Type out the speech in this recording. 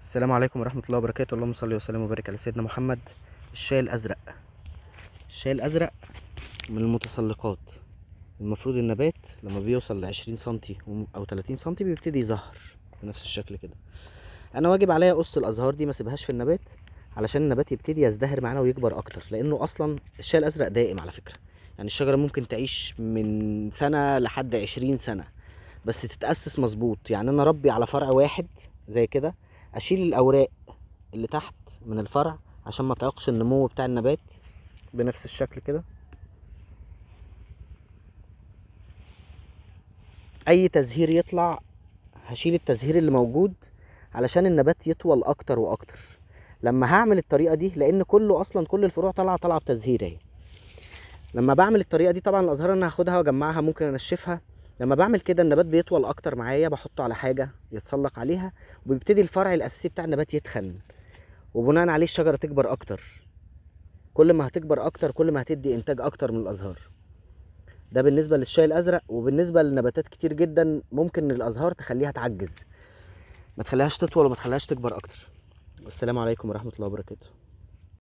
السلام عليكم ورحمة الله وبركاته. اللهم صل وسلم وبارك على سيدنا محمد. الشاي الأزرق، الشاي الأزرق من المتسلقات. المفروض النبات لما بيوصل ل20 سنتي أو 30 سنتي بيبتدي يزهر بنفس الشكل كده. أنا واجب عليا أقص الأزهار دي، ما اسيبهاش في النبات، علشان النبات يبتدي يزدهر معانا ويكبر أكتر، لأنه أصلا الشاي الأزرق دائم على فكرة. الشجرة ممكن تعيش من سنة لحد 20 سنة بس تتأسس مظبوط. أنا ربي على فرع واحد زي كده، أشيل الأوراق اللي تحت من الفرع عشان ما تعوقش النمو بتاع النبات بنفس الشكل كده. أي تزهير يطلع هشيل التزهير اللي موجود علشان النبات يطول أكتر وأكتر. لما هعمل الطريقة دي، لأن كله أصلا كل الفروع طالعة بتزهير أهي. لما بعمل الطريقة دي طبعا الأزهار أنا هاخدها وأجمعها، ممكن أنشفها. لما بعمل كده النبات بيطول أكتر معايا، بحطه على حاجة يتسلق عليها، وبيبتدي الفرع الأساسي بتاع النبات يتخن، وبناء عليه الشجرة تكبر أكتر. كل ما هتكبر أكتر كل ما هتدي إنتاج أكتر من الأزهار. ده بالنسبة للشاي الأزرق. وبالنسبة لنباتات كتير جدا ممكن الأزهار تخليها تعجز، ما تخليهاش تطول وما تخليهاش تكبر أكتر. والسلام عليكم ورحمة الله وبركاته.